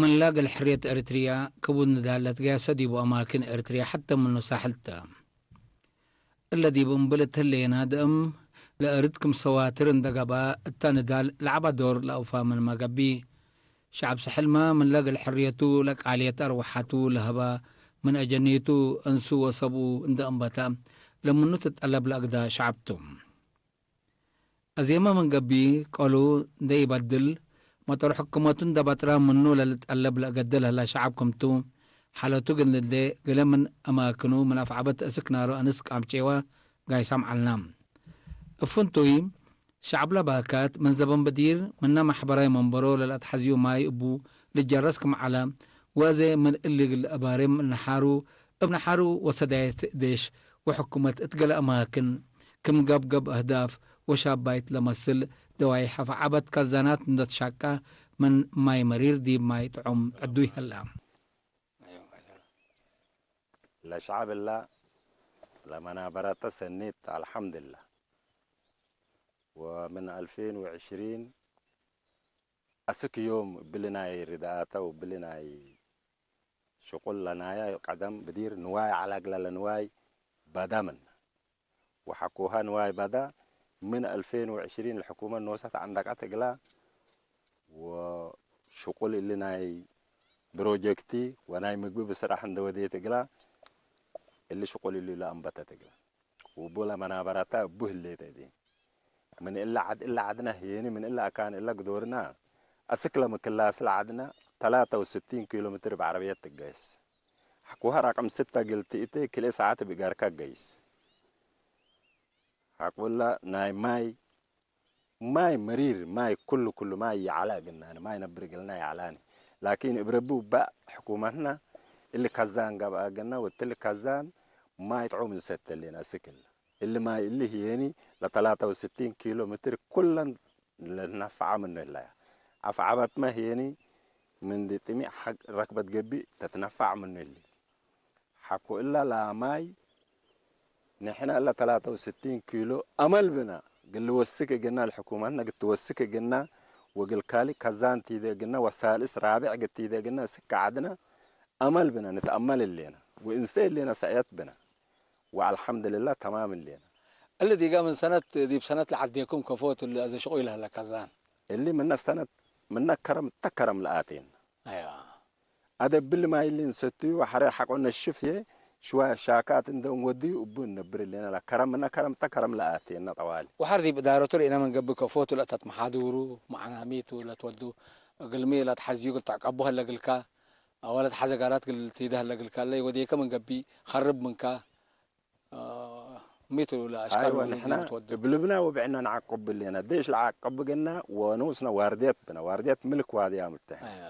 من لاقى الحرية إريتريا كبد ندالت قياسة ديبو أماكن إريتريا حتى من نساحلتا. الذي بنبلت هلينا دأم لأرد كم سواتر اندقبا التاندال لعبا دور لأوفا من ما قبي. شعب سحلما من لاقى الحرية لك عالية أروحاتو لهبا من أجنيتو أنسو وصبو اند أنبتا لمنو تتقلب لأقدا شعبتو. ኣዜማ መንገቢ ቆሉ ደይበድል፣ መጠሩ ሕክመቱ እንደ ባጥራ ምኑ ለልጠለብ ለገደል ህላ ሸዓብ ክምቱ፣ ሓለቱ ግን ልደ ገለ ምን ኣማክኑ ምን ኣፍዓበት እስክ ናሩ ኣንስ ቃምጨዋ ጋይሳም ዓልና። እፍንቱይ ሸዓብ ለባካት ምን ዘበን በዲር ምና ማሕበራዊ መንበሮ ለልኣትሓዝዩ ማይ እቡ ልጀረስ ክም ዓላ፣ ወዘ ምን እሊ ግል ኣባርም ነሓሩ እብ ነሓሩ ወሰዳየት ደሽ ወሕኩመት እት ገለ ኣማክን ክም ገብገብ ኣህዳፍ ወሻባይት ለመስል ደዋይሕ ኣፍዓበት ካዛናት እንደትሻቃ ምን ማይ መሪር ዲብ ማይ ጥዑም ዕዱ ይህላ። ለሸዓብ እላ ለመናበረተ ሰኒት አልሐምድላ ወምን አልፌን ወዕሽሪን አስክ ዮም እብሊ ናይ ርዳአተ ወእብሊ ናይ ሽቁል ለናያ ቀደም ብዲር ንዋይ ዐላግላ ለንዋይ በዳ ምነ ወሐኩሃ ንዋይ በዳ ምን አልፌን ወዕሽሪን ለሕኩመት ኖሰት ዐንደቀት እግላ ወሽቁል እሊ ናይ ብሮጀክቲ ወናይ ምግቢ ብስራሕ እንደ ወዴት እግላ እሊ ሽቁል እሊ ለአንበተት እግላ ውቡ ለመናበራታ እቡ ህሌት እዲ ምን እለ ዐድ እለ ዐድና ህየኒ ምን እለ አካን እለ ግዶርና አስክ ለምክላስ ለዐድና ተላተ ወስቲን ኪሎ ሜትር ብዐረብየት ትገይስ። ሐኩሃ ረቅም ስተ እግል ትእቴ ክልኤ ሰዓት ብእጋርካ ገይስ። ሐቁላ ናይ ማይ ማይ መሪር ማይ ኩሉ ኩሉ ማይ ይዓላ እግልናኒ ማይ ነብር እግልና ይዓላኒ። ላኪን እብ ረቢ ውባእ ሕኩመትና እሊ ከዛን ገብአ እግልና ወትሊ ከዛን ማይ ጥዑም እንሰተሌና እስክል እሊ ማይ እሊ ህየኒ ለተላተ ወስቲን ኪሎ ሜትር ኩለን ለትነፈዓ ምኑ እላያ። አፍዓበትመ ህየኒ ምንዲ ጥሚዕ ሐቅ ረክበት ገቢእ ተትነፈዕ ምኑ እሊ። ሐኩ እላ ለማይ ንሕነ እለ ተላተ ወስቲን ኪሎ አመል ብና ግል ወስክ እግና ለሕኩመትና ግትወስክ እግና ወግል ካሊ ከዛን ቲደ እግና ወሳልስ ራብዕ ግቲደ እግና እስክ ዐድና አመል ብና ንትአመል እሌና ወእንሰ እሌና ሰእየት ብና ወአልሐምድልላህ ተማም እሌና። እሊ ዲጋ ምን ሰነት ዲብ ሰነት ለዐዴኩም ከፎ ቱ እሊ አዜ ሽቁይ ለህለ ከዛን። እሊ ምነ ሰነት ምነ ከረም እተ ከረም ለአቴና። አየ። አደ እብሊ ማይ እሊ እንሰትዩ ወሐረ ሐቆ ነሽፍ ህዬ ሽዋየ ሻካት እንደ እንወድዩ እቡ እነብር እሌና ለከረም ምነ ከረም እተ ከረም ለአቴና ጠዋሊ። ወሐር ዲብ እዳረቱ ርኢነ ምን ገብእ ከፎ ቱ ለእተትመሓዱሩ መዕናሚ ቱ ለትወዱ እግልሚ ለትሐዝዩ እግል ትዕቀቡ ህለ እግልካ። አወለት ሐዘ ጋራት ግል ቲደ ህለ እግልካ እለ ኢወዴከ ምን ገብእ ከርብ ምንካ። ሚ ቱ ለአሽካል አይወ ወሉ ንሕና ዲቡ ትወዱ። እብ ልብና ወብዕና ነዓቁብ እሌና። ደሽ ለዓቅብ እግልና ወንኡስነ ዋርድየት ብነ። ዋርድየት ምልክ ዋድያ ምተሕ። አያ።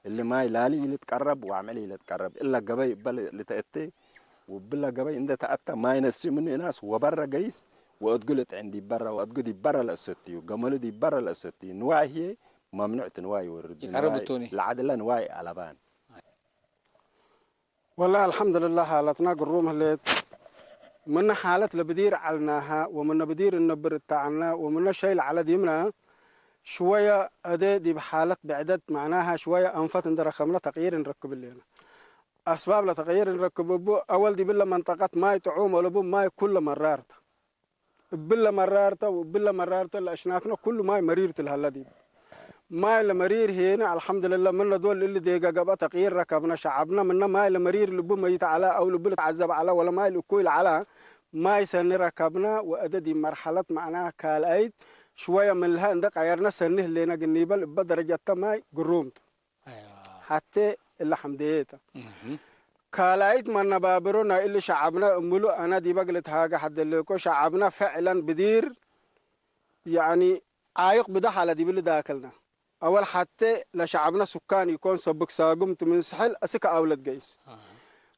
እሊ ማይ ላሊ ኢልትቀረብ ወአምዕል ኢልትቀረብ። እለ ገበይ እበ ልተእቴ ወብለ ገበይ እንደ ተአተ ማይ ነሲ ምኑ እናስ ወበረ ገይስ ወእድጉ ልጥዕን ዲበረ ወእድጉ ዲበረ ለእሰትዩ። ገመሉ ዲበረ ለእሰትዩ። ንዋይ ህዬ መምኑዕት ንዋይ ይወርድ። ይቀርብ ንዋይ እቶኒ። ለዓድለ ንዋይ አለባን። ወላሂ አልሐምድልላህ ሓለትና ግሩም ህሌት። ምነ ሓለት ለብዲር ዐልናሃ ወምነ ብዲር እነብር እተ ዐልነ ወምነ ሸይ ለዐለ ዲምነ ሽወየ አደ ዲብ ሓለት ብዕደት መዕናሃ ሽወየ አንፈት እንደ ረከብነ ተቅይር እንረክብ እሌነ። አስባብ ለተቅይር እንረክብ እቡ አወል ዲብለ መንጠቀት ማይ ጥዑም ወለቡ ማይ ኩለ መራር ተ። እብለ መራርተ ወእብለ መራርተ ለአሽናትነ ኩሉ ማይ መሪር ቱ ለሀለ ዲብ። ማይ ለመሪር ሄነ አልሐምድልላህ ምነ ዶል እሊ ዴገ ገብአ ተቅይር ረከብነ። ሸዐብነ ምነ ማይ ለመሪር ልቡ መይት ዐለ አው ልቡ ልትዐዘብ ዐለ ወለ ማይ ልእኩይ ለዐለ ማይ ሰኒ ረከብነ ወእደ ዲብ መርሐለት መዕናህ ካልአይት ሽወየ ምንልሀ እንደ ቀየርነ ሰኒ ህሌነ ግኒበል እበ ደረጀተ ማይ ግሩም ቱ። ሐቴ እለ ሐምደዬ ተ። ካልኣይት መነባብሮ ናይ እሊ ሸዐብነ እምሉ አነ ዲበ እግል እትሃገ ሐደሌኮ ሸዐብነ ፍዕለን ብዲር ያኒ ዓይቅ ብደ ሐለ ዲብሊ ዳክልነ። አወል ሐቴ ለሸዐብነ ሱካን ኢኮን ሰብክ ሳግም ቱ ምን ስሕል እስክ አውለት ገይስ።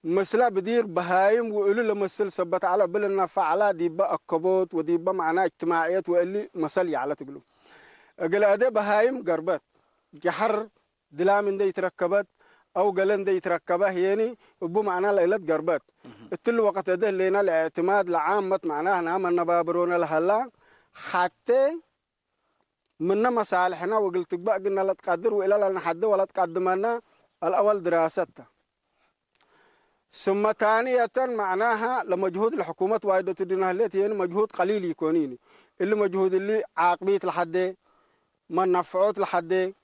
ምስለ ብዲር በሃይም ወእሉ ለመስል ሰበት ዐለ እብል እነፈዕ ዐለ ዲበ አከቦት ወዲበ መዕና እጅትማዕየት ወእሊ መሰል ይዐለት እግሉ። እግል አደ በሃይም ገርበት ጀሐር ድላም እንዴ ኢትረከበት አው ገሌ እንዴ ኢትረከበ ህዬኒ እቡ መዕና ለኢለት ገርበት። እትሊ ወቀት እደ ህሌና ለእዕትማድ ለዓመት መዕናህ ናመ ነባብሮነ ለሀላ ሐቴ ምነ መሳልሕና ወእግል ትግበእ ግነ ለትቀድር ወእለ ለልንሐዴ ወለትቀድመነ الأول دراسة. ثم ثانية معناها لمجهود الحكومة وايدة دينا هلت ين مجهود قليل يكونين. اللي مجهود اللي عاقبيت لحد ما نفعوت لحد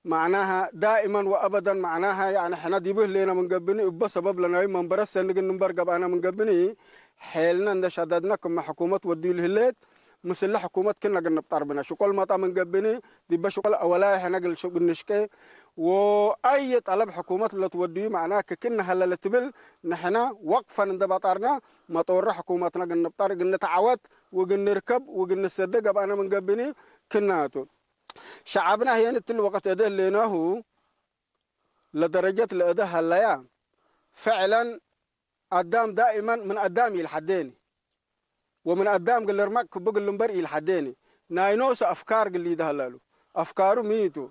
معناها دائما وأبدا معناها يعني حنا دي به لنا من قبني إبا سبب لنا من برس نقن نمبر قبانا من قبني حيلنا عند شددنا كما حكومة ودي الهلت مثل حكومة كنا قلنا بطربنا شكل ما من قبني دي بشكل أولا حنا قل شو قلنشكي وأي طلب حكومة لا تودي معناها ككنا هلا لتبل نحنا وقفا عند بطرنا ما طور حكومتنا قلنا بطر قلنا تعوت وقلنا نركب وقلنا نسد قبانا من قبني كناتو شعبنا هي نتل وقت أده ليناهو لدرجة لأده هلايا فعلا قدام دائما من قدام يلحديني ومن قدام قل رمك بقل لنبر يلحديني ناينوس أفكار قل يده هلالو أفكارو ميتو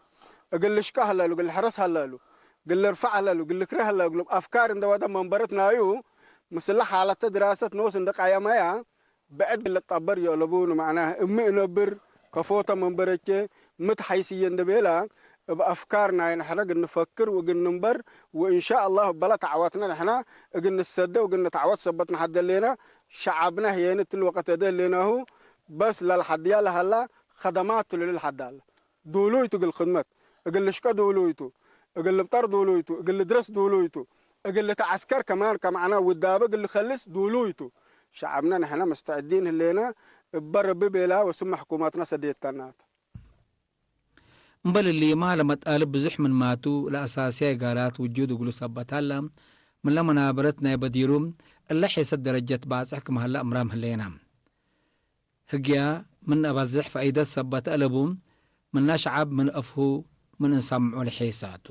قل لشكا هلالو قل حرس هلالو قل رفع هلالو قل كره هلالو أفكار اندو هذا منبرت نايو مسلح حالة دراسة نوس اندق عيامايا بعد قل الطبر يقلبون معناه امي نبر كفوتا منبرتش متحيسي يندبيلا بأفكارنا ينحرق نفكر وقل ننبر وإن شاء الله بلا تعواتنا نحنا قل نسد وقل نتعوات سبتنا حد لينا شعبنا هي نت الوقت ده لينا هو بس للحد يلا هلا خدمات للحد هلا دولويتو قل خدمت قل لشكا دولويتو قل لبطر دولويتو قل لدرس دولويتو قل لتعسكر كمان كمعنا ودابة قل لخلص دولويتو شعبنا نحنا مستعدين لينا برب بلا وسم حكوماتنا سديتنا እምበል እሊ ማለ መጣልብ ብዙሕ ምን ማቱ ለአሳስያይ ጋላት ውጁድ እግሉ ሰበት ሀላ፣ ምን ለመናበረት ናይ በዲሩ እለ ሔሰት ደረጀት ባጽሕ ክም ሀላ እምራም ህሌና። ህግያ ምን አባዝሕ ፋኢደት ሰበት አለቡ፣ ምና ሸዓብ ምን አፍሁ ምን እንሰምዖ ለሔሳቱ።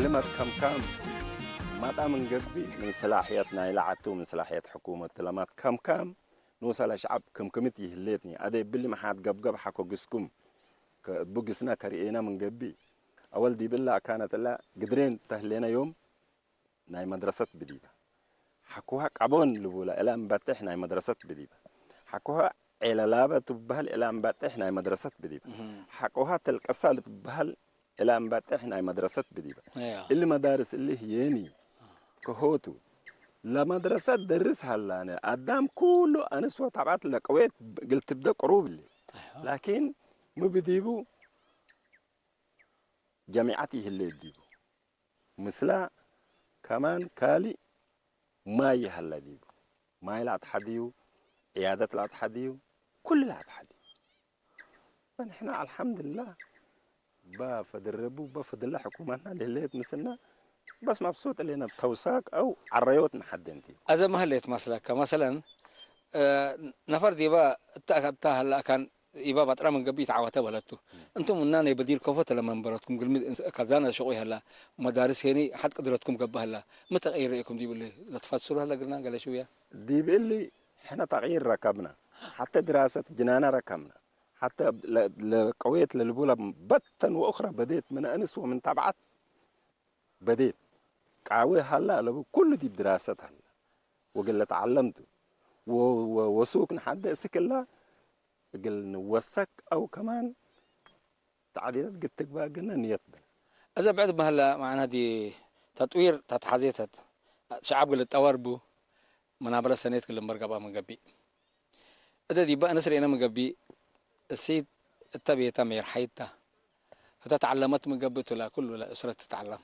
ልማት ከምካም ማጣ ምን ገብእ ምን ሰላሕየት ናይ ለዓቱ ምን ሰላሕየት ሕኩመት ለማት ከምካም ንወሳላ ሸዓብ ከምከምት ይህሌትኒ ኣደ ብሊ መሓት ገብገብ ሓኮ ግስኩም ከ-፣ እቡ ግስና ከርእየና ምን ገብእ ኣወል ዲብላ ኣካነትላ ግድሬን ተህሌና ዮም ናይ መድረሰት ብዲባ ሓኩሃ ቀቦን ልቡላ እላ እምባጤሕ ናይ መድረሰት ብዲባ ሓኩሃ ዔለላበ ትበሃል እላ እምባጤሕ ናይ መድረሰት ብዲባ ሓኩሃ ተልቀሳ ልትበሃል እላ እምባጤሕ ናይ መድረሰት ብዲባ እያ። እሊ መዳርስ እሊ ህየኒ ከሆቱ ለመድረሰት ደርስ ሃላነ ኣዳም ኩሉ ኣንስ ወታብዓት ለቀዌት ግልትብደ ቅሩብ እሊ ላኪን ምብዲቡ ጀሚዓት ይህለ ዲቡ ምስላ ከማን ካሊእ ማይ ይሃላ ዲቡ ማይ ላትሓድዩ ዕያደት ላትሓድዩ ኩሉ ላትሓድዩ ንሕና ኣልሓምድላ ባ ፈደረቡ ባ ፈደላ ሕኩማትና ልህለየት ምስልና በስ መብሱጥ ሌና ተውሳክ ኣው ዓረዮት ንሓደንቲ ኣዘ መህለየት ማስለካ መሰለን ነፈር ዲባ እታ እታ ሃላእካን ኢባ ባጥራ መንገቢ ይተዓወተ በለቱ። እንቱም እና ናይ በዲር ከፎ ተለመንበረትኩም ግልሚ ካዛና ሸቆ ይሀላ መዳርስ ሄኒ ሓድ ቅድረትኩም ገባ ህላ ምን ተቀይር ርእኩም ዲብሊ ለትፋስሩ ህላ ግርና ገለ ሽውያ ዲብሊ ሕነ ተቅይር ረከብና ሓተ ድራሰት ጅናና ረከብና ሓተ ለቀውየት ለልቡላ በተን ወእኽራ በዴት ምን እንስ ወምን ተብዓት በዴት ቃዊ ሃላ ለቡ ኩሉ ዲብ ድራሰት ሃላ ወግለ ተዓለምቱ ወሱክ ንሓደ እስክላ እግል ንወሰክ አው ከማን ተዕዲላት ግትግባ ግነ ንየት ብለ። እዘ ብዕድ መህላ ማዕና ዲ ተጥዊር ተትሓዜተት ሸዓብ ግል ጠወር ቡ መናበረ ሰኔት ግል እምበር ገባ መገቢ እደ ዲባ እነስር ኤነ ምገቢ እሲት እተ ቤታ ሜር ሓይታ። እተ ተዓለመት ምገቢ ቱላ ኩሉ ለእስረት ትተዓለም።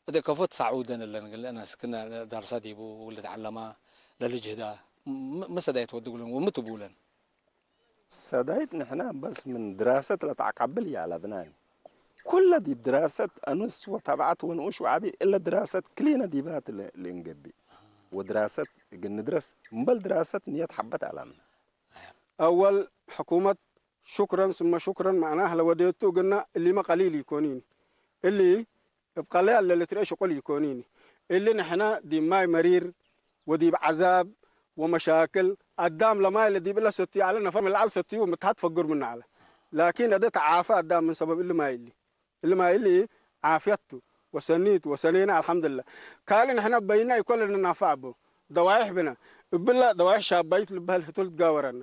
እደ ከፎት ሳዑደን እለን ግለ እነስ ክነ ዳርሳ ዲቡ ውል ተዓለማ ለልጅህዳ ም-፣ ምሰዳየት ወድጉለን ወምትቡለን። ሰዳይት ንሕና በስ ምን ድራሰት ለተዓቃብል ያለብናን። ኩለ ዲብ ድራሰት ኣኑስ ወታብዓት ወንኡሽ ወዓቢ እለ ድራሰት ክሊነ ዲባት ለ-፣ ልእንገቢ። ወድራሰት እግል ንድረስ እምበል ድራሰት ንየት ሓበት ኣላምና። ኣወል ሕኩመት ሹክረን ስመ ሹክረን ማዕናህ ለወዴቱ እግና እሊመ ቀሊል ኢኮኒን። እሊ እብ ቀለያል ለልትርኤ ሽቁል ኢኮኒን። እሊ ንሕና ዲብ ማይ መሪር ወዲብ ዓዛብ ወመሻክል አዳም ለማይ ለዲብ እለ ሰትዩ ዐለ ነፈር ምን ለዐል ሰትዩ ምትሓት ፈግር ምነ ዐለ። ላኪን እደ ተዓፈ አዳም ምን ሰበብ እሊ ማይ እሊ። እሊ ማይ እሊ ዓፍየት ቱ ወሰኒ ቱ ወሰኔነ አልሐምድላ። ካልእ ንሕነ በይና ኢኮለ ንናፈዕ እቡ። ደዋይሕ ብነ። እብለ ደዋይሕ ሻባይት ልበሀል ህቱል ትጋወረነ።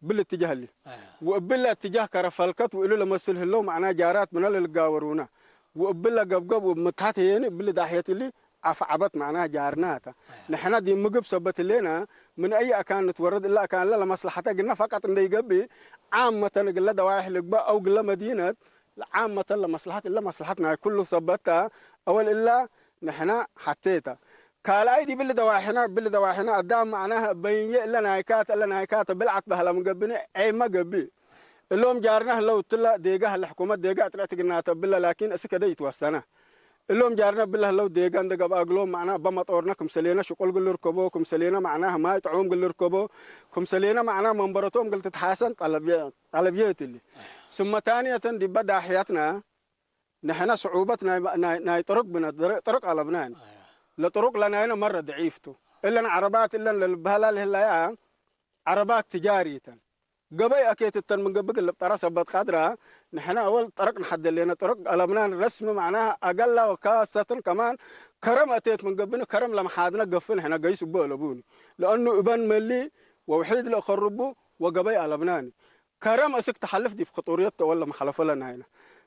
እብል እትጃህ እሊ። አያ። ወእብለ እትጃህ ከረ ፈልከት ወእሉ ለመስል ህለው ማዕና ጃራት ብነ ለልጋወሩነ። ወእብለ ገብገብ ወምትሓት ህየኒ እብል ዳሕየት እሊ ዓፍ ዐበት ማዕና ጃርና ተ። አያ። ንሕነ ዲብ ምግብ ሰበት ህሌነ ምን አይ አካን ንትወረድ እለ አካን እለ ለመስለሐተ ግነ ፈቀጥ እንደ ይገብእ ዓመተን እግለ ደዋይሕ ልግበእ አው ግለ መዲነት ዓመተን ለመስለሐት እለ መስለሐት ናይ ኩሉ ሰበት ተ። አወል እለ ንሕነ ሐቴተ። ካልኣይ ዲብ እሊ ደዋሒና፣ እብሊ ደዋሒና፣ አዳም መዕናህ እበይንዬ እለ ናይካተ፣ እለ ናይካተ ብልዓት በህለ ምን ገብኒ ዔመ ገብእ። እሎም ጃርና ህለው እትለ ዴጋ ህለ ሕኩመት ዴጋ እጥርዕት ግናተ እብለ ላኪን እስክ እደ ይትወሰነ። እሎም ጃርና እብለ ህለው ዴጋ እንደ ገብአ እግሎም መዕና እበ መጦርነ ክምሰሌነ ሽቁል ግል ርከቦ፣ ክምሰሌነ መዕናህ ማይ ጥዑም ግል ርከቦ፣ ክምሰሌነ መዕና መንበረቶም ግል ትትሓሰን ጠለብየ-፣ ጠለብየት እሊ። ስመ ታንየተን ዲበ ዳሕያትና ንሕነ ስዑበት ናይ፣ ናይ፣ ናይ ጥሩቅ ብነ፣ ጥሩቅ አለብናን። አያ። ለጥሩቅ ለናይነ መረ ድዒፍ ቱ። እለን ዐረባት እለን ለልበሃላ ለህላያ ዐረባት ትጃሪተን። ገበይ አኬት እተን ምን ገብእ ልብጠረ ሰበት ቃድራ፣ ንሕነ አወል ጠረቅ ንሐደሌነ። ጠረቅ አለብናን ረስሚ ማዕናህ አገላ ወካሰትን ከማን ከረም አቴት ምን ገብኒ ከረም ለመሓድነ ገፍ ንሕነ ገይስ እቡ አለቡኒ። ለአኑ እበን መሊ ወውሒድ ለእኸርቡ ወገበይ አለብናኒ። ከረም እስክ ተሐልፍ ዲብ ክጡርየት ተወለ መሐለፎ ለናይነ።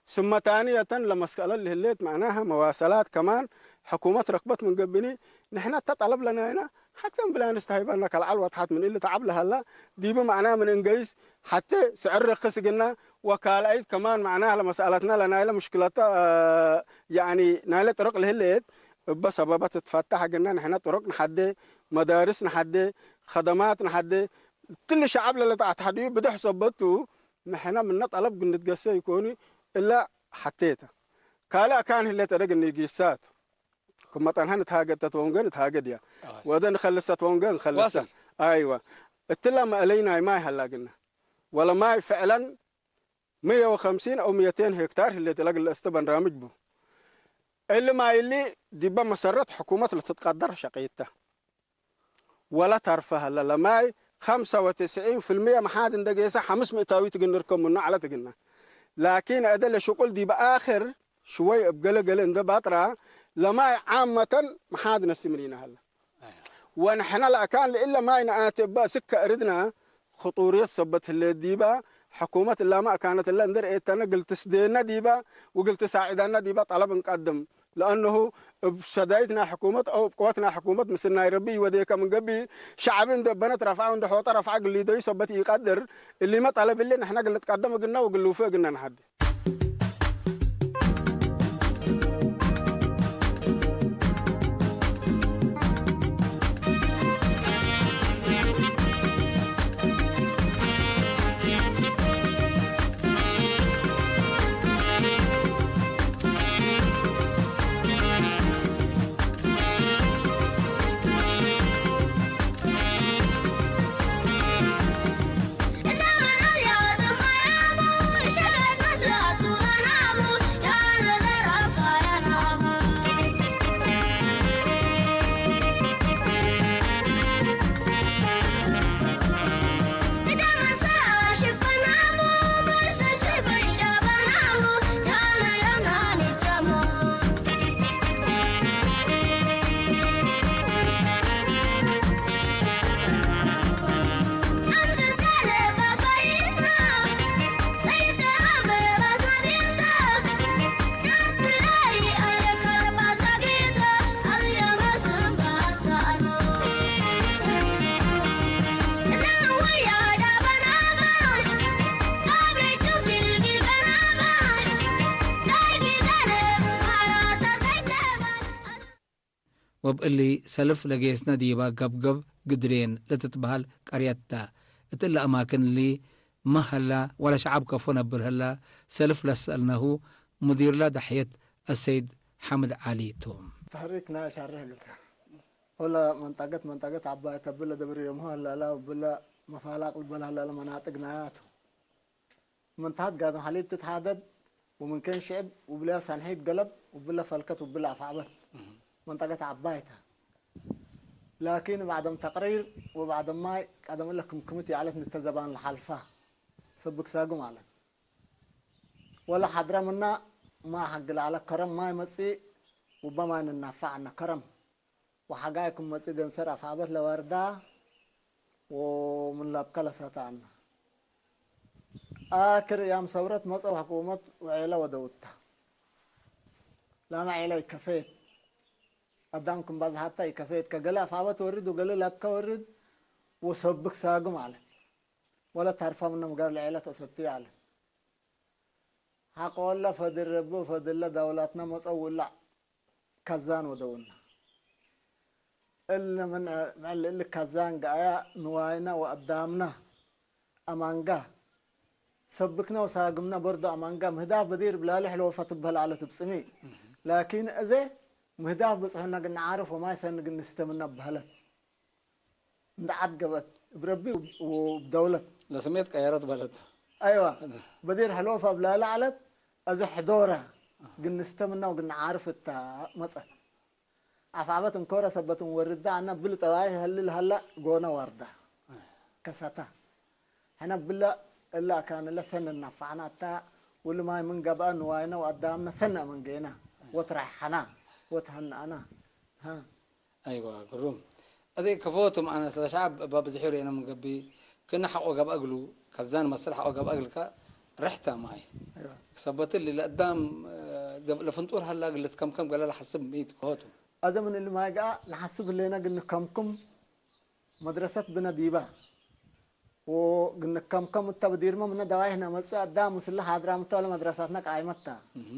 ስመ ታንየተን ለመስከለ ልህሌት መዕናህ መዋሰላት ከማን ሕኩመት ረክበት ምን ገብኒ ንሕነ እተ ጠለብ ለናይነ ሐተን ብላንስ ተሃይበነ ከልዓል ወትሐት ምን እሊ ተዓብ ለሀላ ዲብ መዕና ምን እንገይስ ሐቴ ስዕር ርክስ ግና ወካልአይት ከማን መዕናህ ለመስአለትና ለናይለ ምሽክለተ ያኒ ናይለ ጥርቅ ልህሌት እበ ሰበበት ትትፈታሕ ግና ንሕነ ጥርቅ ንሐዴ መዳርስ ንሐዴ ከደማት ንሐዴ እትሊ ሸዐብ ለለተአትሐድዩ ብድሕ ሰበቱ ንሕነ ምነ ጠለብ ግንትገሰ ይኮኑ እለ ሐቴተ። ካልእ አካን ህሌት አደግ ንጊሳት ክመጠንሀ ንትሃገድ ተትወንገ ንትሃገድ እያ። አይ። ወደ ንኸልሰ ተወንገ ንኸልሰ። ዋስል። አይዋ። እትለ መእለይ ናይ ማይ ሀላ ግና። ወለ ማይ ፍዕለን ምየ ወኸምሲን አው ምየቴን ሄክታር ህሌት እለ ግለ እስተ በንራምጅ ቡ። እሊ ማይ እሊ ዲበ መሰረት ሕኩመት ለትትቀደር ሸቂተ። ወለ ተርፈ ሀለ ለማይ ኸምሰ ወትስዒን ፍልምየ መሓድ እንደ ጌሰ ሐምስ ምእታዊት እግል ንርከብ ምኑ ዐለት እግልነ። ላኪን እደ ለሽቁል ዲብ አክር ሽወይ እብ ገለ ገለ እንደ ባጥራ ለማይ ዓመተን መሓድ ነሲ ምኒነ ሀለ። ወንሕነ ለአካን ለእለ ማይ ነአቲ እበ እስክ ከእርድነ ክጡርየት ሰበት ህሌት ዲበ፣ ሕኩመት እላመ አካነት እለ እንደ ርኤተነ እግል ትስዴነ ዲበ ወእግል ትሳዕደነ ዲበ ጠለብ እንቀድም። ለአነሁ እብ ሰዳይት ናይ ሕኩመት አው እብ ቅወት ናይ ሕኩመት ምስል ናይ ረቢ ኢወዴከ ምን ገብእ፣ ሸዐቢ እንዴ በነት ረፍዐ ወእንዴ ሖጠ ረፍዐ እግል ሊደዩ ሰበት ኢቀድር፣ እሊመ ጠለብ እሊ ንሕነ እግል ልትቀደም እግልነ ወእግል ልውፌ እግልነ ንሐዴ። እሊ ሰልፍ ለጌስነ ዲባ ገብገብ ግድሬን ለትትበሃል ቀርየት ተ። እት እለ አማክን እሊ ማ ሀላ ወለ ሸዐብ ከፎ ነብር ሀላ ሰልፍ ለሰአልነሁ ሙዲርላ ዳሕየት አሰይድ ሓምድ ዓሊ ቶም። ተሕሪክ ናይ ሻርሕ እግልካ። ወላ መንጣገት መንጣገት ዓባይ ተብለ ደብር የምሆ ሀላላ ብለ መፋላቅ ልበል ሀላላ መናጥግ ናያቱ። من تحت قاعدين حليب تتحدد، ومن كين شعب وبلا سنحيد قلب وبلا فلكت وبلا أفعبت. منطقة عبايتة. لكن بعد ما تقرير وبعد ما قدم لكم كمتي على نتزبان الحلفة. سبك ساقم على. ولا حضرة منا ما حق على كرم ما يمسي وبما ننفع عنا كرم. وحقائكم مسي قنصر أفعبت لوردا ومن لابكا لساتا عنا. آخر أيام ثورة مصر حكومة وعيلة ودوتا. لاما عيلة يكفيت. قدامكم بعض حتى يكفيت. كقلا أفعبت ورد وقلا لابكا ورد وسبك ساقم على. ولا تعرفها منهم قال العيلة تسطي على. حق ولا فدر ربو فدر لا دولاتنا مصر ولا. ከዛን ወደውና። እለ ምን ምዕል እሊ ከዛን ገኣያ ንዋይና ወአዳምና አማንጋ ሰብክና ወሳግምና በርዶ አማንጋ ምህዳፍ በዲር ብላሊ ሕለወፈ ትበህል አለት ብጽሚ። ላኪን እዘ ምህዳፍ ብጽሑና ግን ዓርፍ ወማይ ሰን ግን ንስተምና በህለት። እንደ ዓድ ገበት ብረቢ ወብደውለት ለስሜት ቀየረት በለት። አይዋ በዲር ሕለወፈ ብላሊ አለት እዚ ሕዶረ ግን ንስተምና ወግን ዓርፍ እታ መጸት። አፍዓበት እንኮረ ሰበት እንወርዳ አና ብል ጠባይ ህልል ሀላ ጎነ ወርዳ ከሰታ። ሕነ ብለ እላ አካንለ ሰን እናፋዕና እታ ውልማይ ምን ገብአ ንዋይነ ወአዳምነ ሰነ መንገና ወትራሕሐና ወትሀንአና። ሀ። አይዋ ግሩም። እዚ ከፈወቱም አነ ስለ ሸዓብ እባ ብዝሒ ርእየነ ምንገቢ ክነ ሓቆ ገብአ እግሉ ከዛን መስል ሓቆ ገብአ እግልካ ርሕታ ማይ አይዋ። ክሰበት እሊ ለአዳም ለፍንጡር ሀላ ግልት ከምከም ገለ ለሐስብ ምኢት ከሆቱ። አዘ ምን እሊ ማይ ገአ ንሐስብ ህሌነ ግን ከምኩም መድረሰት ብነ ዲባ ወግን ከምከም እተ ብዲርመ ምነ ደዋይህ ነመጽእ አዳም ምስለ ሓድራ ምተ ወለ መድረሳትና ቃይመታ እህ።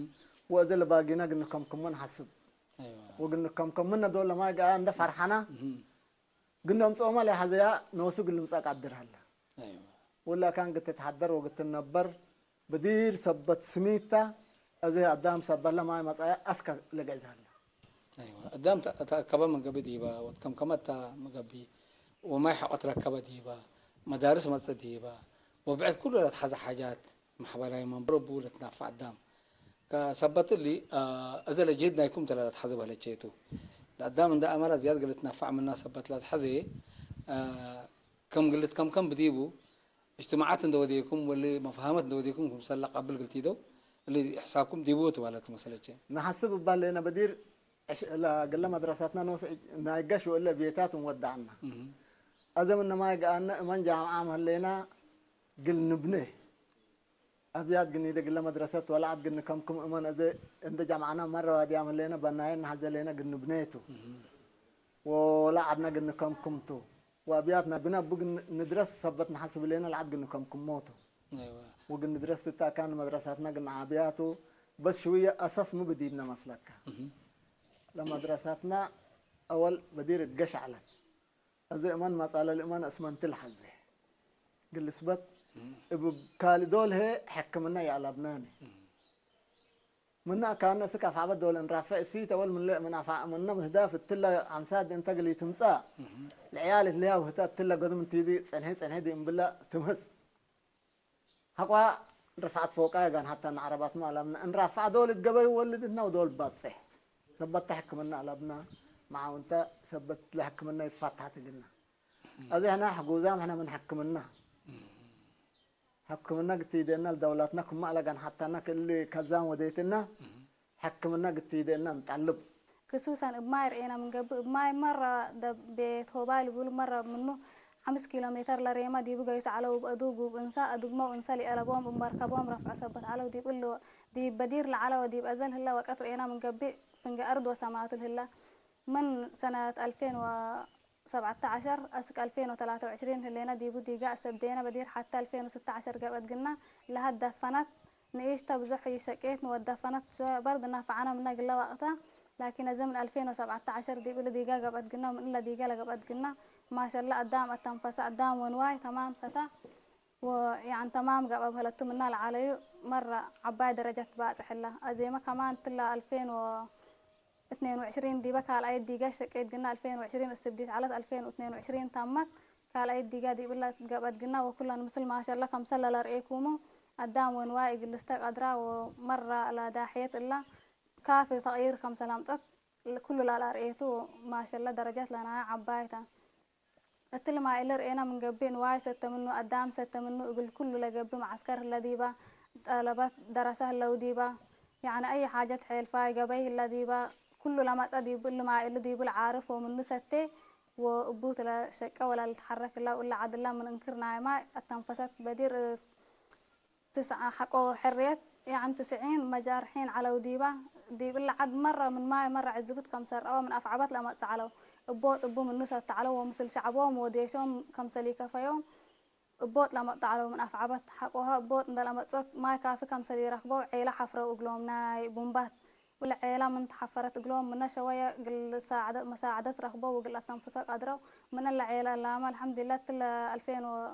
ወእዘ ለባጊና ግን ከምኩሞ ንሐስብ። አይዋ። ወግን ከምከም ምነ ዶለ ማይ ገአ እንደ ፈርሐና እህ። ግን ነምጽኦማ ለሐዘያ ነወሱ ግን ልምጻእ ቃድር ሀላ። አይዋ። ወላ ካን ግትትሐደር ወግትነበር ብዲር ሰበት ስሚታ፣ እዚ አዳም ሰበለ ማይ መጻያ አስከ ለገዛለ። አይዋ፣ አዳም ተ-፣ ተአከበ መገቢ ዲባ፣ ወትከምከመ እታ መገቢ፣ ወማይ ሐቆ ትረከበ ዲባ፣ መዳርስ መጽእ ዲባ፣ ወብዕድ ኩሉ ለትሐዘ ሓጃት፣ ማሕበራዊ መንበሮ ቡ ለትናፈዕ አዳም። ከሰበት እሊ፣ አ፣ እዘ ለጀህድ ናይኩም ተላ ለትሐዘ በህለቼቱ። ለአዳም እንደ አመራ ዝያድ ገለ ትናፈዕ ምና ሰበት ለትሐዘ፣ አ፣ ከም ግልት ከምከም ብዲቡ፣ እጅትማዓት እንደ ወዴኩም ወሊ መፍሃመት እንደ ወዴኩም ክምሰላ ቀብል ግልቲ ደው እሊ ሕሳብኩም ዲቡ ትባለት መሰለቼ። ንሓስብ እባ ኣለና በዲር እሽ-፣ እላ ገለ መድረሳትና ንወስዕ ናይ ጋሽ ወለ ቤታት እንወዳዕና። እህ። ኣዘም እነማይ ገኣነ እመን ጃምዓ መለና ግል ንብነ። ኣብያት ግን ይደ ግለ መድረሰት ወላዓት ግን ከምኩም እመን እዘ እንደ ጃምዓና መረዋድያ መለና በናየን ናሕዘ ለና ግን ንብነቱ። እህ። ወላዓድና ግን ከምኩምቱ። ወአብያትና ብነ ቡግ ን-፣ ንድረስ ሰበት ንሓስብ ለና ለዓድ ግን ከምኩም ሞቱ። አይዋ። ወግን ንድረስ ትታካን መድረሳትና ግን ዓብያቱ በስ ሽውየ አሰፍ ሙ ብዲብነ መስለካ። እህ። ለመድረሳትና አወል በዲር እትገሽ ዐለት። እዚ እመን መጻለ ልእመን እስመንትል ሐዜ። ግልስበት እህ። እብ ካልእ ዶል ሄ ሕክምና የአለብናኒ። እህ። ምነ አካነ ስክ አፍዓበት ዶል እንራፈ እሲት አወል ምን ለ-፣ ምን አፋ-፣ ምነ ምህዳፍ እትለ አምሳድ እንተ ግሊ ትምጻእ። እህ። ለዕያል እትለያ ውህታ እትለ ገዱም እንቲዲ ጽንሒ ጽንሒ ዲ እምብለ ትምህጽ። ሐቋ ርፍዓት ፎቃ የጋን ሐታ ንዓረባት ማላምና እንራፍዓ ዶል እትገበዩ ወልድትና ወዶል ባጽሕ። ሰበት ሕክምና አለብና መዓውንተ ሰበት ለሕክምና ይፋታሕት እግልና። እዚ ሕና ሕጉዛም ሕና ምን ሕክምና። ሕክምና ግትይደና ለደውላትና ክማ አለጋን ሐታና ክል ከዛም ወደይትና ሕክምና ግትይደና እንጠልብ። ክሱሳን እብ ማይ ርኤና ምንገብእ፣ እብ ማይ መራ ደብ ቤት ሆባል ይብሉ፣ መራ ምኑ ሐምስ ኪሎ ሜተር ለሬማ ዲቡ ገይሱ ዐለው፣ እብ አዱግ ወእብ እንሳ፣ አዱግመ ወእንሳ ሊአለቦም እብ መርከቦም ረፍዖ ሰበት ዐለው፣ ዲብ እሉ፣ ዲብ በዲር ለዐለ ወዲብ አዘል ህለ ወቀት ርኤና ምንገብእ፣ ፍንጌ አርድ ወሰማቱ ልህለ፣ ምን ሰነት አልፌን ወ-፣ ሰብዐተ ዐሸር አስክ አልፌን ወተላተ ወዕሽሪን ህሌነ ዲቡ ዲጋ አሰብዴነ በዲር ሐቴ አልፌን ወስተ ዐሸር ገብአት ግና ለሀት ደፈነት ንኢሽተ ብዙሕ ኢሸቄት ንወት ደፈነት ሽወ በርድ ናፈዐነ ምነ ግለ ወቅተ ላኪን እዚ ምን ኣልፌን ወሰብዓተ ዓሸር ዲብሊ ዲጋ ገብአት ግና ምን እለ ዲጋ ለገብአት ግና ማሸላ አዳም አተንፈሰ አዳም ወንዋይ ተማም ሰታ ወ- ያን ተማም ገብአ ብህለቱ ምና ለዓለዩ መራ ዓባይ ደረጃት ባጽሕላ። አዜመ ከማን ትላ አልፌን ወ- እትኔን ወዕሽሪን ዲበ ካልኣየት ዲጋ ሸቄት ግና አልፌን ወዕሽሪን እስብዲት ዓለት አልፌን ወእትኔን ወዕሽሪን ታመት ካልኣየት ዲጋ ዲብላ ገብአት ግና ወኩለን ምስል ማሸላ ከምሰለ ለርኤኩሙ አዳም ወንዋይ እግልስተ ቀድራ ወመራ ለዳሕየት እላ ካፊ ተቅይር ከምሰለ አምጠት ኩሉ ላልአርኤቱ ማሸላ ደረጃት ለናያ ዓባይታ። እትሊ ማይ እሊ ርኤና ምንገብእ ንዋይ ሰተምኑ አዳም ሰተምኑ እግል ኩሉ ለገብእ መዓስከር ህለ ዲባ፣ ጠለባት ደረሰ ህለው ዲባ፣ ያዕኒ አይ ሓጀት ሔልፋይ ገበይ ህለ ዲባ፣ ኩሉ ለመጸ ዲቡ እሊ ማይ እሊ ዲቡ ለዓርፍ ወምኑ ሰቴ ወእቡ ትለሸቀ ወላ ልትሐረክ ህላ እለ ዓድላ ምን እንክር ናይ ማይ አተንፈሰት በዲር ትስዓ ሐቆ ሕርየት፣ ያዕን ትስዒን መጃርሒን ዐለው ዲባ፣ ዲብ እለ ዐድ መረ ምን ማይ መረ ዕዝቡት ከምሰ ረአወ ምን አፍዐበት ለመጽእ ዐለው። እቦጥ እቡ ምኑ ሰተ ዐለው ወምስል ሸዕቦም ወዴሾም ከምሰ ሊከፈዮም እቦጥ ለመጽእ ዐለው ምን አፍዐበት። ሐቆሀ እቦጥ እንደ ለመጽኦ ማይ ካፊ ከምሰ ሊረክበው ዔለ ሐፍረው እግሎም ናይ ቡምባት። እለ ዔላ ምን ተሐፈረት እግሎም ምነ ሸወየ እግል ሳዕደ-፣ መሳዕደት ረክበው ወእግል አተንፍሰ ቀድረው። ምን እለ ዔላ ላመ አልሐምዱሊላህ ትለ አልፌን ወ-፣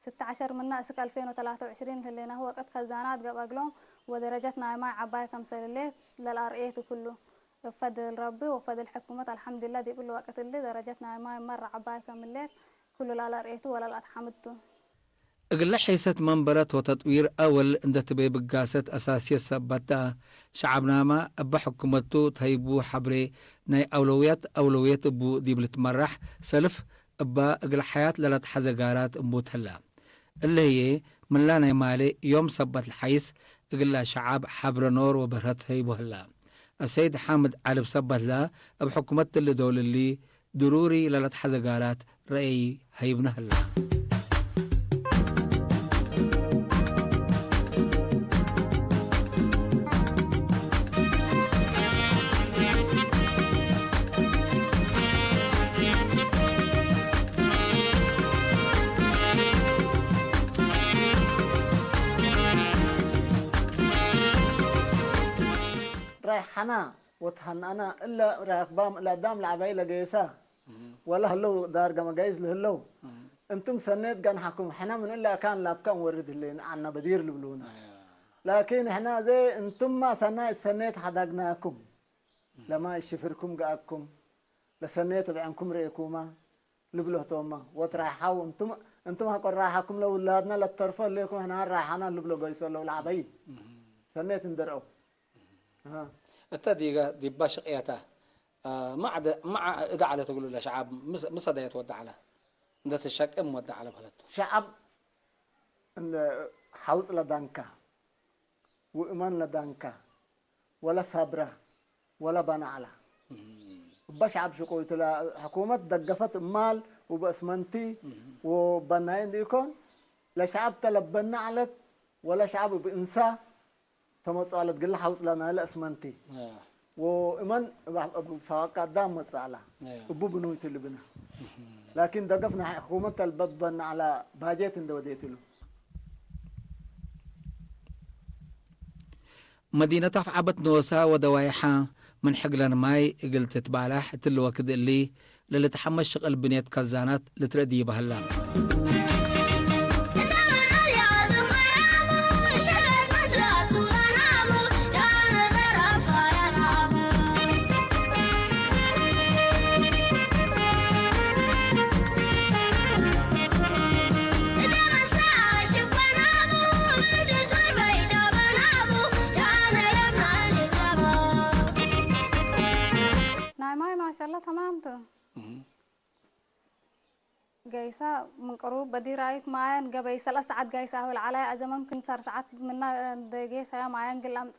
ስተዐሸር ምነ እስክ አልፌን ወተላተ ወዕሽሪን ህሌናሁ ወቀት ከዛናት ገብአ እግሎም ወደረጀት ናይ ማይ ዐባይ ከምሰልሌት ለልአርኤቱ ኩሉ እብ ፈድል ረቢ ወፈድል ሕኩመት አልሐምዱሊላህ ዲብ እሊ ወቀት እሊ ደረጀት ናይ ማይ መረ ዐባይ ከምሌት ኩሉ ለልአርኤቱ ወለልአትሐምድቱ። እግለ ሒሰት መንበረት ወተጥዊር አወል እንደ ትቤ ብጋሰት አሳስየት ሰበት ሸዐብናማ እበ ሕኩመቱ ተህይቡ ሐብሬ ናይ አውለውያት አውለውየት እቡ ዲብ ልትመራሕ ሰልፍ እባ እግል ሐያት ለለትሐዘ ጋራት እምቡት ህላ። እለ ህዬ ምላ ናይ ማሌ ዮም ሰበት ለሐይስ እግላ ሸዓብ ሐብረ ኖር ወበርሀት ህይቡ ህላ። አሰይድ ሓምድ ዐሊ ብሰበትላ እብ ሕኩመት እሊ ዶል እሊ ድሩሪ ለለትሐዘ ጋራት ረአይ ሀይብነ ህላ። ራይሓና ወተሃናና እለ ራክባም ለአዳም ለዐባይ ለገየሳ ወለ ህለው ዳር ገመ ጋይዝ ለህለው እንቱም ሰኔት ጋንሓኩም ሕነ ምን እለ አካን ላብካ እንወርድ ህሌን አና በዲር ልብሉና። ላኪን ሕና ዘ እንቱማ ሰናይ ሰኔት ሐዳግናኩም ለማ እሽፍርኩም ገአኩም ለሰኔት ብዐንኩም ርኤኩማ ልብሎ ህቶማ ወትራይሓው እንቱም እንቱም ሐቆ ራይሓኩም ለውላድና ለተርፎ ህሌኩም ሕና ራይሓና ልብሎ ገይሶ ለው ለዐበይ ሰኔት እንደርአው። እተ ዲጋ ዲባ ሽቅየታ መዓ እዳ ዐለ ትብሉ ለሸዓብ ምሰ ደየት ወዳ ዐለ እንደ ትሸቅም ወዳ ዐለ በለቱ። ሸዓብ እንደ ሐውጽ ለዳንካ ውእመን ለዳንካ ወለ ሳብራ ወለ በና ዐላ። እበ ሸዓብ ሽቁይቱ ለሕኩመት ደገፈት እማል ውበእስመንቲ ውበናይ እንዲኢኮን ለሸዓብ ተ ለበና ዐለት ወለ ሸዓብ እብ እንሳ ተመጽኦ ለትግለ ሐውጽ ለናይለ እስመንቲ ወእመን እብ ሳዋቅ አዳም መጽእ ዐላ። እቡ ብኑይቱ ልብና ላኪን ደገፍ ናይ ሕኩመት ተልበበና ዐላ ባጀት እንደ ወዴትሉ። መዲነት አፍዓበት ኖሳ ወደዋይሓ ምን ሕግለን ማይ እግል ትትባላሕ እትሊ ወክድ እሊ ለልትሐመስ ሽቅል ብኔት ከዛናት ልትርእ ዲበ ህላ። ናይ ማይ ማሻላ ተማምቱ ገይሳ ምን ቅሩብ በዲራይት ማየን ገበይ ሰለስ ሰዓት ገይሳ ሁል ዓላይ አዘ መምክን ሰር ሰዓት ምና እንደጌሳያ ማየን ግል አምጻ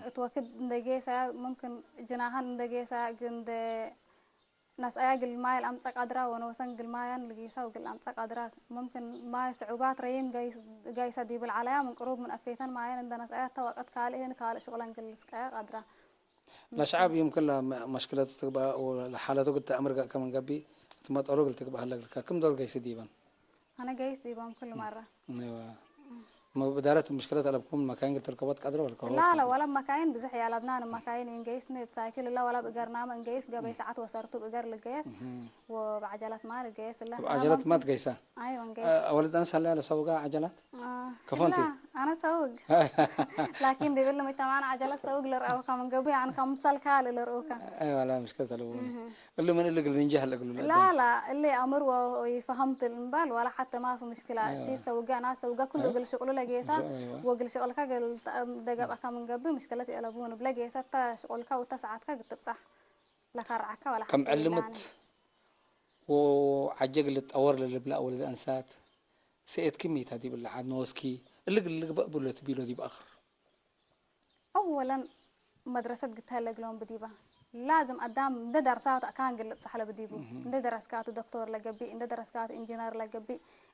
እትወክድ እንደጌሳያ መምክን ጅናሃን እንደጌሳያ ግንደ ነስአያ ግል ማይ ለአምጸ ቃድራ ወነወሰን ግል ማያን ልጌሳ ወግል አምጸ ቃድራ መምክን ማይ ስዑባት ረይም ገይሳ ዲብል ዓላያ ምን ቅሩብ ምን አፌተን ማየን እንደ ነስአያ ተወቀት ካልእህን ካልእ ሽቁለን ግል ስቀያ ቃድራ ለሸዓብ ይምክን ለመሽክለቱ ትግባእ ወለሓለቱ ግድ ተአምር ከምን ገቢ እት መጠሉ ግል ትግባእ ህለ ግልካ ክም ዶል ገይሲ ዲበን። አነ ገይስ ዲበም ኩሉ መራ። እዋ። እሞ ብዳረት ምሽክለት ኣለብኩም መካይን ክትርከቦት ቀድረ ወልከ لا لا ولا مكاين ብዙሕ ያለብና ንመካይን እንገይስ ንሳይክል ላ ولا ብእገርና እንገይስ ገበይ ሰዓት ወሰርቱ ብእገር ልገየስ ወብዓጀላት ማ ልገየስ ላ ብዓጀላት ማ ትገይሳ ኣይወ እንገይስ ወለድ ኣንስ ሃለያ ለሰውጋ ዓጀላት ከፎንቲ ኣነ ሰውግ ላኪን ዲብል ምጅተማዕና ዓጀላት ሰውግ ልርአው ከም እንገቡ ያን ከም ምሳልካ ልርኡካ ኣይዋላ ምሽክለት ኣለብኩም እሉ ምን እሉ ግል ንንጃ ህለ ግሉ لا لا እሉ ኣምር ወይፈሀምት እምባል ዋላ ሓተ ማፊ ምሽክላ እሲ ሰውጋ ና ሰውጋ ኩሉ ግል ሽቁሉ ለጌሳ ወግል ሽቁልካ ግል ደገብኣካ ምንገብ ምሽክለት የለቡ ንብለ ጌሳ እታ ሽቁልካ ውታ ሰዓትካ ግትብጻሕ ለካርዓካ ዋላ ከም ዕልምት ወዓጀ ግል ጠወር ለልብላ ወለደ ኣንሳት ሰኤትኪ ሚታ ዲብላ ዓድ ነወስኪ እልግ ልግበእ ብሎ ትቢሎ ዲብ ኣኽር أولا መድረሰት ግታይ ለግለውን ብዲባ ላዝም ኣዳም እንደ ደርሳቱ ኣካን ግልብ ጻሕለ ብዲቡ እንደ ደረስካቱ ዶክተር ለገቢ እንደ ደረስካቱ ኢንጂነር ለገቢ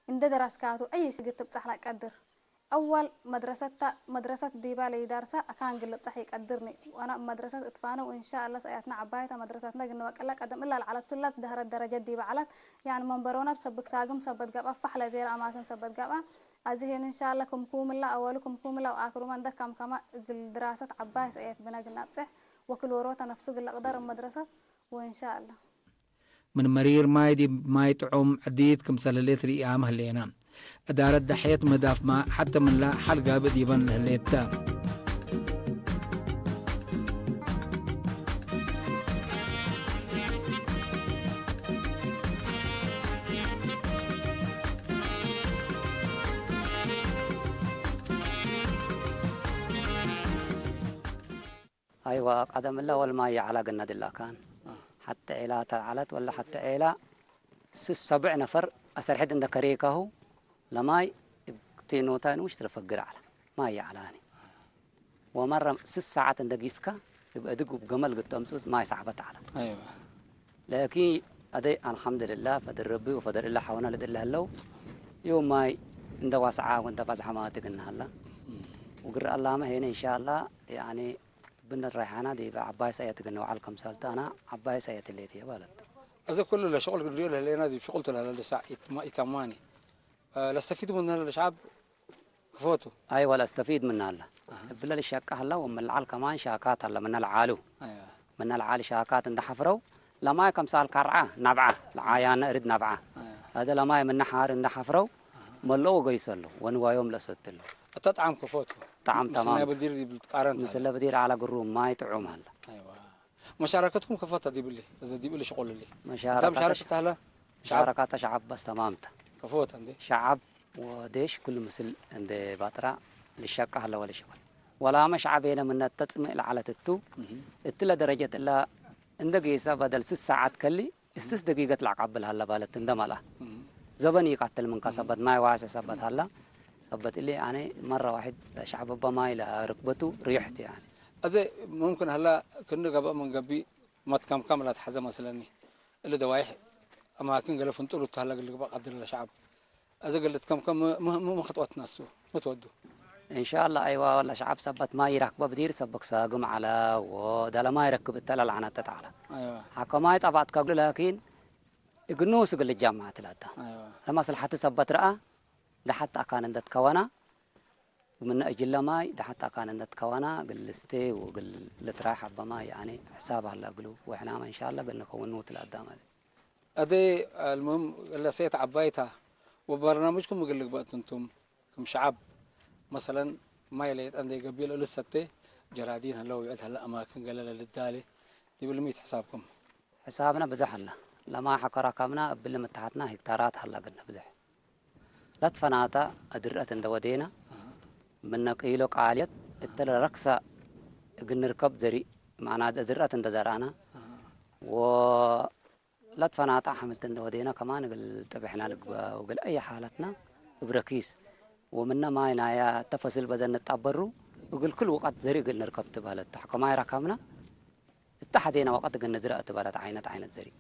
እንደ ደረስካቱ أي شي ግትብ ጻሕላ ቀድር أول መድረሰታ መድረሰት ዲባ ለይዳርሳ ኣካን ግልብ ጻሕ ይቀድርኒ ዋና መድረሰት እትፋነ وإن شاء الله ሰያትና ዓባይታ መድረሰትና ግንበቀላ ቀደም እላ ለዓለት ቱላት ደህረት ደረጀት ዲባ ዓላት ያን መንበሮና ብሰብክ ሳግም ሰበት ገባ ፋሕ ለቤላ ኣማክን ሰበት ገባ ኣዝሄን እንሻላ ክምኩምላ ኣወሉ ክምኩምላ ወኣክሩማ እንደ ካምካማ እግል ድራሰት ዓባይ ሰእየት ብነግል ናብጽሕ ወክል ወሮተ ነፍሱ ግል እቅደር እመድረሰት ወእንሻላ። ምን መሪር ማይ ዲብ ማይ ጥዑም ዕዲት ክምሰል ህሌት ርእያም ህሌና። እዳረት ዳሕየት መዳፍማ ሐተ ምንላ ሐል ጋብእ ዲበን ለህሌት ተ። ኣይዋ ቀደምላ ወልማይ የዓላ ገና ድላካን ሓተ ዔላ ተዓለት ወላ ሓተ ዔላ ስስ ሰብዕ ነፈር ኣሰርሕድ እንደ ከሬካሁ ለማይ እብቴኖታይ ንውሽ ትረፈግር ዓላ ማይ የዓላኒ ወመረ ስስ ሰዓት እንደ ጊስካ እብ እድግ ውብ ገመል ግጠምጹጽ ማይ ሰዓበት ዓላ ኣይዋ لكن أدي الحمد لله فدر ربي وفدر إلا حونا لدل هلو يوم ماي عند واسعة وانت فزحة ما تقلنا هلا وقر الله ما هنا إن شاء الله يعني بن الريحانة دي عباية سيئة تقلنا وعلكم سالت أنا عباية سيئة اللي تي بالت እዚ ኩሉ ለሽቁል ግድሪኡ ለህሌና ዲብ ሽቁል ትላለ ልሳዕ ኢትማኒ ለስተፊድ ምንነ ለሸዓብ ክፎቱ أي ولا استفيد من الله ብለ ልሸቃ هلا ومن العال كمان شاكات هلا من العالو من العال شاكات እንደ ሐፍረው ለማይ ከምሳል ካርዓ ናብዓ ለዓያነ እርድ ናብዓ هذا ለማይ ምነ ሓር እንደ ሐፍረው መለኦ ገይሰሉ ወንዋዮም ለሰትሉ እታ ጣዕም ክፎቱ ጣዕም ተማም ብዲር ይብል ቃረን ምስለ ብዲር ዓላ ግሩ ማይ ጥዑም አለ መሻረከትኩም ከፈታ ዲብሊ እዚ ዲብሊ ሽቆልሊ መሻረከት ታለ ሻረካታ ሸዓብ በስ ተማምተ ከፈወት እንዴ ሸዓብ ወዴሽ ኩሉ ምስል እንደ ባጥራ ልሸቃ ሀለ ወለ ሽቆል ወላመ ሸዓብ የለ ምነት ተጽምእ ለዓለት እቱ እትለ ደረጀት እላ እንደ ጌሳ በደል ስስ ሰዓት ከሊ እስስ ደቂቀት ለዓቃብል ሀላ ባለት እንደ መልኣ ዘበን ይቃትል ምንካ ሰበት ማይ ዋሰ ሰበት ሀላ ሰበት እሊ ኣነ መራ ዋሒድ ለሸዓብ በማይ ለርክበቱ ሪሕት ያኒ እዚ ሙምክን ሀላ ክንዲ ገበእ ምን ገቢ መትከምከም ላትሐዘ መስለኒ እሊ ደዋይሕ ኣማክን ገለ ፍንጡር እቱ ሀላ ግልግበእ ቀድር ለሸዓብ እዚ ግልት ከም ከም ም- ም- ም- ምክትወት ናሱ ምትወዱ እንሻላ ኣይዋ ወላ ሸዓብ ሰበት ማይ ይራክበ ብዲር ሰበክ ሳግም ዓላ ወዳለ ማይ ረክብ እተላ ለዓነተት ዓላ ኣይዋ ሐከ ማይ ጠባጥካ እግሉ ላኪን እግኑ ስግል ጃማ ትላታ ኣይዋ ለማስልሐቲ ሰበት ረኣ ደሓት ኣካን እንደት ከወና ምነ እጅለ ማይ ደሓት ኣካን እንደት ከወና ግል ልስቴ ወግል ልትራይ ሐበ ማይ ያኒ ሕሳብ አለ እግሉ ወሕናመ እንሻላ ግል ንከውኑ ትላዳ ማለት أدي المهم لسيت عبايتها وبرنامجكم مقلق بقى انتم كم شعب مثلا ما يليت عندي قبيل لسته جرادين هلا ويعد هلا أماكن قال للدالي يقول لي ميت حسابكم ሕሳብና ብዝሕ ኣላ ለማ ሐከራካምና እብል ምትሓትና ሄክታራት ሀላ ግነ ብዙሕ ለትፈናታ እድርአት እንደ ወዴና ምነ ቂሎ ቃልየት እተለ ረክሳ እግንርከብ ዘሪእ ማዕና እዝርአት እንደ ዘርአና ወ ለትፈናጣ ሐምልት እንደ ወዴና ከማን እግል ጥብሕና ልግበ ወግል አይ ሓለትና እብ ረኪስ ወምነ ማይ ናያ ተፈስል በዘን ንጣበሩ እግል ክል ወቀት ዘሪእ እግል ንርከብ ትበለት ተሕከማይ ረከብና እተ ሐዴነ ወቀት እግል ንዝረእ ትበለት ዓይነት ዓይነት ዘሪእ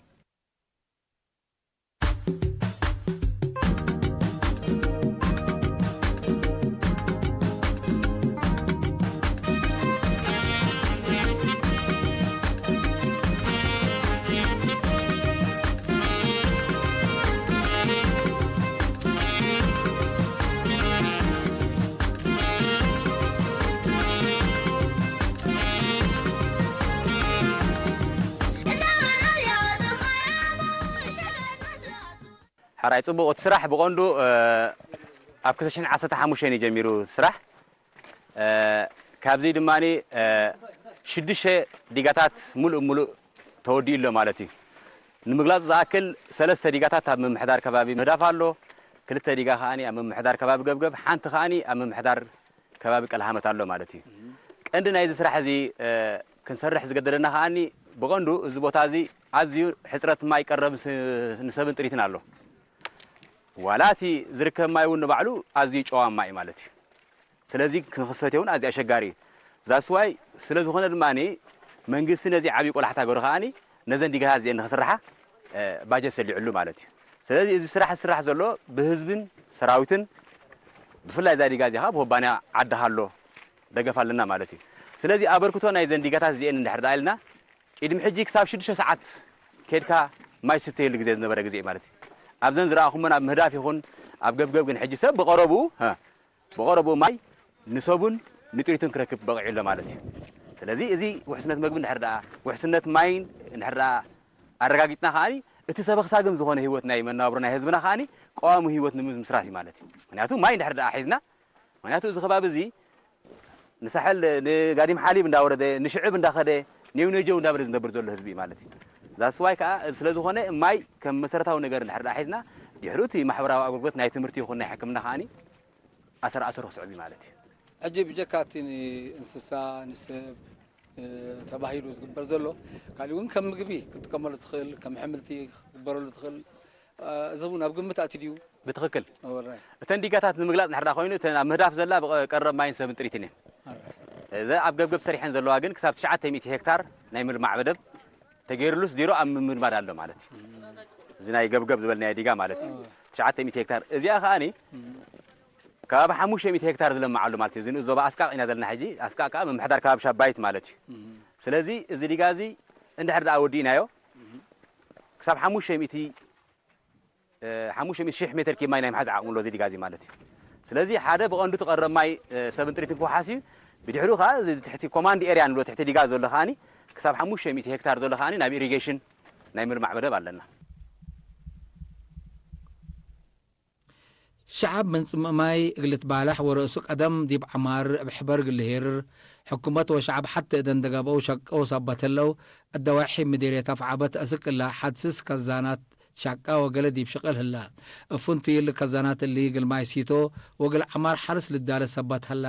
ራይ ጽቡቕ፣ እቲ ስራሕ ብቐንዱ ኣብ ክልተ ሽሕን ዓሰርተ ሓሙሽተን እዩ ጀሚሩ እቲ ስራሕ። ካብዚ ድማ ሽዱሽተ ዲጋታት ሙሉእ ሙሉእ ተወዲኡ ኣሎ ማለት እዩ። ንምግላጹ ዝኣክል ሰለስተ ዲጋታት ኣብ ምምሕዳር ከባቢ ምህዳፍ ኣሎ። ክልተ ዲጋ ከኣ ኣብ ምምሕዳር ከባቢ ገብገብ፣ ሓንቲ ከኣ ኣብ ምምሕዳር ከባቢ ቀልሃመት ኣሎ ማለት እዩ። ቀንዲ ናይዚ ስራሕ እዚ ክንሰርሕ ዝገደደና ከኣ ብቐንዱ እዚ ቦታ እዚ ኣዝዩ ሕፅረት ማይ ቀረብ ንሰብን ጥሪትን ኣሎ። ዋላ እቲ ዝርከብ ማይ እውን ንባዕሉ ኣዝዩ ጨዋማ እዩ ማለት እዩ። ስለዚ ክንክሰትዮ እውን ኣዝዩ ኣሸጋሪ እዩ። ዛስዋይ ስለ ዝኾነ ድማ መንግስቲ ነዚ ዓብዪ ቆላሕታ ገይሩ ከኣ ነዘን ዲጋታት እዚአን ንክስርሓ ባጀት ሰሊዕሉ ማለት እዩ። ስለዚ እዚ ስራሕ ዝስራሕ ዘሎ ብህዝብን ሰራዊትን ብፍላይ እዛ ዲጋ እዚኣ ብኩባንያ ዓዲ ሃሎ ደገፍ ኣለና ማለት እዩ። ስለዚ ኣበርክቶ ናይዘን ዲጋታት እዚአን እንድሕር ደኣ ኢልና ቅድሚ ሕጂ ክሳብ ሽዱሽተ ሰዓት ከድካ ማይ ዝስተየሉ ግዜ ዝነበረ ግዜ እዩ ማለት እዩ። ኣብዘን ዝረኣኹመን ኣብ ምህዳፍ ይኹን ኣብ ገብገብ ግን ሕጂ ሰብ ብቐረቡ ብቐረቡ ማይ ንሰቡን ንጥሪቱን ክረክብ በቒዑ ኣሎ ማለት እዩ። ስለዚ እዚ ውሕስነት መግቢ እንድሕር ደኣ ውሕስነት ማይን እንድሕር ደኣ ኣረጋጊፅና ከኣ እቲ ሰበኽሳግም ዝኾነ ህይወት ናይ መነባብሮ ናይ ህዝብና ከኣ ቀዋሚ ህይወት ንምምስራት እዩ ማለት እዩ። ምክንያቱ ማይ እንድሕር ደኣ ሒዝና ምክንያቱ እዚ ከባቢ እዚ ንሳሕል ንጋዲም ሓሊብ እንዳወረደ ንሽዕብ እንዳኸደ ኔው ነጀው እንዳበለ ዝነብር ዘሎ ህዝቢ እዩ ማለት እዩ። ዛስዋይ ከዓ ስለዝኾነ ማይ ከም መሰረታዊ ነገር እንድሕር ደኣ ሒዝና ድሕሪ እቲ ማሕበራዊ ኣገልግሎት ናይ ትምህርቲ ይኹን ናይ ሕክምና ከዓኒ ኣሰር ኣሰሩ ክስዕብ እዩ ማለት እዩ። ሕጂ ብጀካ እቲ ንእንስሳ ንሰብ ተባሂሉ ዝግበር ዘሎ ካሊእ እውን ከም ምግቢ ክትጥቀመሉ ትኽእል ከም ሕምልቲ ክትግበረሉ ትኽእል እዚ እውን ኣብ ግምት ኣትዩ ድዩ? ብትኽክል። እተን ዲጋታት ንምግላፅ እንድሕር ደኣ ኮይኑ እተን ኣብ ምህዳፍ ዘላ ብቀረብ ማይን ሰብን ጥሪትን እየን። እዘ ኣብ ገብገብ ሰሪሐን ዘለዋ ግን ክሳብ ትሽዓተ ሚእቲ ሄክታር ናይ ምልማዕ መደብ ተገይሩሉስ ዜሮ ኣብ ምምድማድ ኣሎ ማለት እዩ። እዚ ናይ ገብገብ ዝበልናዮ ዲጋ ማለት እዩ። ትሽዓተ ሚእቲ ሄክታር እዚኣ ከዓኒ ከባቢ ሓሙሽተ ሚእቲ ሄክታር ዝለምዓሉ ማለት እዩ። እዚ ንእዞባ ኣስቃቕ ኢና ዘለና ሕጂ ኣስቃቕ ከዓ ምምሕዳር ከባቢ ሻባይት ማለት እዩ። ስለዚ እዚ ዲጋ እዚ እንድሕር ደኣ ወዲእናዮ ክሳብ ሓሙሽተ ሚእቲ ሓሙሽተ ሚእቲ ሺሕ ሜትር ኪብ ማይ ናይ ምሓዝ ዓቕሚ ኣሎ እዚ ዲጋ እዚ ማለት እዩ። ስለዚ ሓደ ብቐንዱ ትቐረብ ማይ ሰብን ጥሪትን ክውሓስ እዩ። ብድሕሪኡ ከዓ እዚ ትሕቲ ኮማንድ ኤርያ ንብሎ ትሕቲ ዲጋ ዘሎ ከዓኒ ክሳብ ሓሙሽተ ሚእቲ ሄክታር ዘሎ ከዓኒ ናብ ኢሪጌሽን ናይ ምልማዕ መደብ ኣለና። ሸዓብ ምንጽምእ ማይ እግልትባላሕ ወርእሱ ቀደም ዲብ ዐማር እብ ሕበር ግልሄርር፣ ሕኩመት ወሸዓብ ሐቴ እደን ደገብአው ሸቀው ሳባተለው፣ እደዋሒ ምዴርየት አፍዓበት አስክ እላ ሐድስስ ከዛናት ትሻቃ ወገለ ዲብ ሽቅል ህላ። እፉንቱ ይል ከዛናት እሊ እግል ማይ ሲቶ ወእግል ዐማር ሐርስ ልዳለ ሰበት ሀላ፣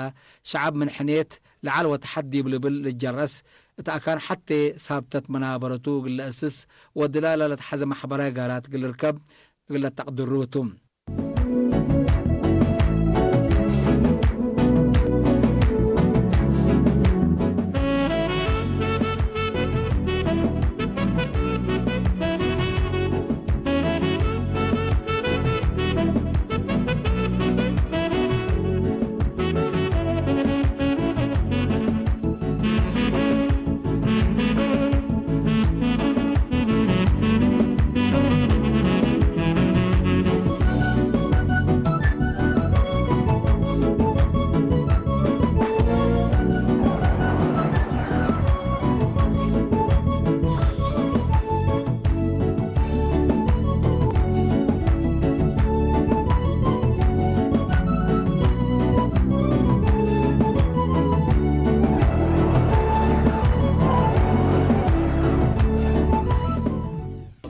ሸዓብ ምን ሕኔት ለዐል ወተሐት ዲብ ልብል ልጀረስ፣ እት አካን ሐቴ ሳብተት መናበረቱ እግል ለአስስ ወድላላ ለትሐዘ ማሕበራይ ጋራት እግል ልርከብ እግል ለተቅድሩ ቱ።